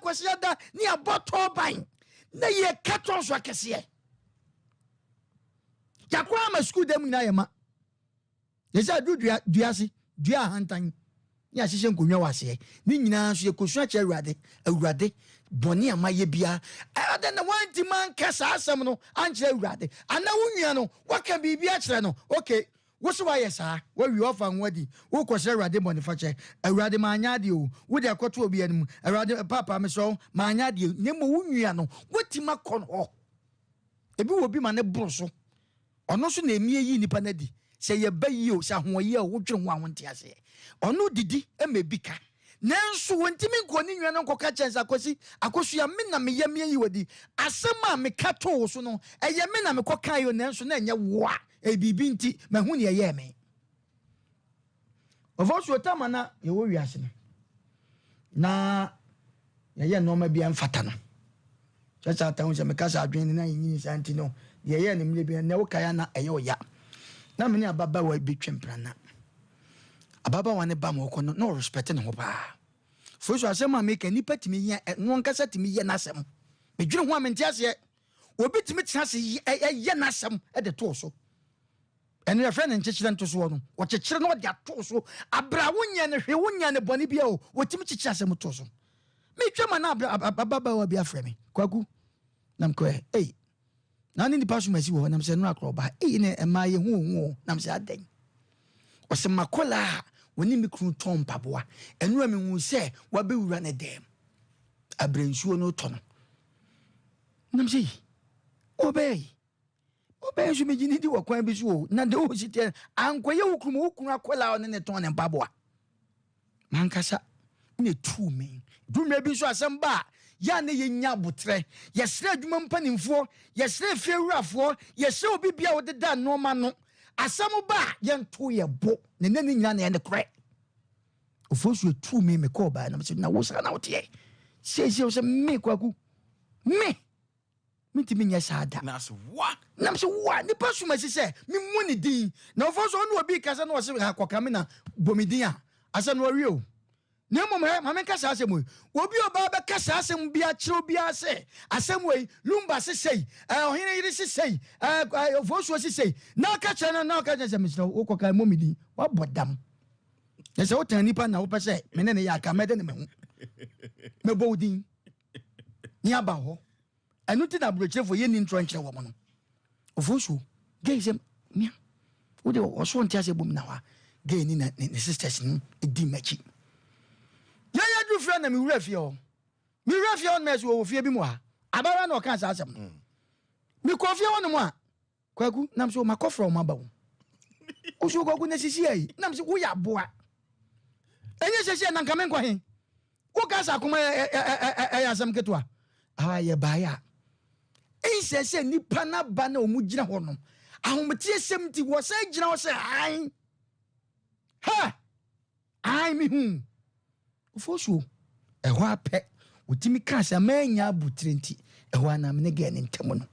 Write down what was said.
Kwasiada ne yɛabɔ tɔɔban na yɛka tɔnso akɛseɛ. Yɛakɔ ama sukuu dɛm nyinaa yɛ ma. Yɛsɛ aduru dua dua ase, dua ahantan ne ahyehyɛ nkonnwa wɔ aseɛ. Ne nyinaa nso yɛkɔsu akyerɛ Awurade. Awurade, bɔne a mayɛ biara, adɛn na woantimi anka saa asɛm no ankyerɛ Awurade? Anaa wo nua no, woaka biribi akyerɛ no? Okay, wo se woayɛ saa, woawie, woafa ho adi, worekɔsrɛ Awurade bɔnefakyɛ. Awurade, manyɛ adeɛ o, wode akɔto obi anim. Awurade, Paapa, mesrɛ wo, manyɛ adeɛ. Na mmom wo nua no, woatumi akɔ no hɔ. Ebi wɔ bi ma ne boro so. Ɔno nso na ɛmi ayi nnipa no adi. Sɛ yɛba yie o, sɛ ahoɔyɛ o, wodwene ho a wonte aseɛ. Ɔno didi ma ebi ka. Nanso wɔntumi nkɔ ne nua no nkɔka kyerɛ no sɛ, Akwasi, Akosua, me na meyɛ me ayi wo adi. Asɛm a meka too wo so no, ɛyɛ me na mekɔkaeɛ o, nanso na ɛnyɛ wo a. Ɛyɛ biribi nti, mahu nea ɛyɛɛ me. Ɔfɔsuo tam a na yɛwɔ wiase no, na yɛyɛ nneɛma bi a ɛmfata no. Kyɛ sɛ ata ho sɛ meka sɛ adwene no na yɛnyini saa nti no, deɛ ɛyɛɛ no mmerɛ bi no, nnɛ wokae a na ɛyɛ ɔya. Na me ne ababaawa bi twe mprana. Ababaawa no ba ma ɔkɔ no, na ɔrespɛte ne ho paa. Fo so asɛm a meka, nnipa tumi yɛ, ɛno ankasa tumi yɛ n'asɛm. Medwene ho a mente aseɛ. Obi tumi tena ase yɛ n'asɛm de too so. Ɛno yɛfrɛ no nkyekyerɛ ntosoɔ no. Wɔkyekyere na ɔde ato so. Aberɛ a wonyɛ no hwee, wonyɛ no bɔne biara o, wɔtumi kyekyere asɛm to so. Metwa ma na ababaawa bi afrɛ me, Kwaku. Na mekɔɛ, ei, na ne nipa som asi wɔ hɔ, nam sɛ nnora korɔ ɔbaa, ei, ne ɛmaa yɛ hu ohu o, nam sɛ adɛn. Ɔsɛ makɔla a wɔne me kunu tɔn mpaboa, ɛno a mehu sɛ wabɛwura ne dɛm, aberɛ nsuo no tɔ no. Nam sɛ yi, ɔbɛyɛ yi. Wobɛyɛ nso megye ne di wɔ kwan bi so o, na de wo si teɛ ankɔyɛ wo kunu wo kunu akwadaa a ɔne ne tɔn ne mpaboa. Mankasa na etuu me. Du mmerɛ bi nso asɛm ba a, yɛ a na yɛnya aboterɛ. Yɛsrɛ adwuma mpanimfoɔ, yɛsrɛ efiewurafoɔ, yɛsrɛ obi bia a ɔdeda nneɛma no. Asɛm ba a, yɛnto yɛ bo, na ɛnyɛ ne nyinaa na ɛyɛ nokorɛ. Ofosu etuu me, mekɔɔ baa na mesɛ, na wo saa na woteɛ? Seesei wo sɛ me Kwaku, me! Mentumi nyɛ saa da. Na se woa. Nam se woa, nipa sum asi sɛ memmɔ ne din. Na ɔfa so ɔne obi kasa na ɔse ha kɔka me na bɔ me din a, asɛm no wawie o. Na mmom hɛ, ma menka saa asɛm wei. Obi a ɔbaa bɛka saa asɛm bi akyerɛ obiara sɛ, asɛm wei, Lumba se sei, ɛɛ, ɔhene yere se sei, ɛɛ, ɛɛ, Ofosuo se sei, na ɔka kyerɛ no, na ɔka kyerɛ sɛ, mesrɛ wo, wokɔka mmɔ me din, woabɔ dam. Na sɛ wotan nipa na wopɛ sɛ me ne ne yɛ aka, mɛde ne me ho. Mɛbɔ wo din. ne aba hɔ. Ɛno nti na aburokyerefo yɛnni ntorɔ nkyerɛ wɔn no. Ofosuo, gay sɛ mea, wo de ɔso nte aseɛ bom na hɔ a, gay ne ne ne sisters no di m'akyi. Yɛyɛ aduru fie na mewura fie hɔ. Mewura fie hɔ no mɛ so wɔwɔ fie bi mu ha. Abayewa na ɔkaa saa asɛm no. Mekɔɔ fie hɔ nom a, Kwaku, nam so makɔfrɛ wɔn aba wo. Wosuo Kwaku na sisi ayi, nam so woyɛ aboa. Ɛnyɛ sɛsi a na nka menkɔ he. Woka sɛ akoma ɛyɛ asɛm ketewa. Ah, yɛbaeɛ a, ɛnsɛ sɛ nnipa no aba na wɔn gyina hɔ no, ahometeɛsɛm nti wɔsan gyina hɔ sɛ ae. Ha! Ae, mehu. Ofosuo, ɛhɔ ara pɛ, wɔtumi kaa sɛ manya abotire nti, ɛhɔ ara na me ne gɛɛ no ntam no.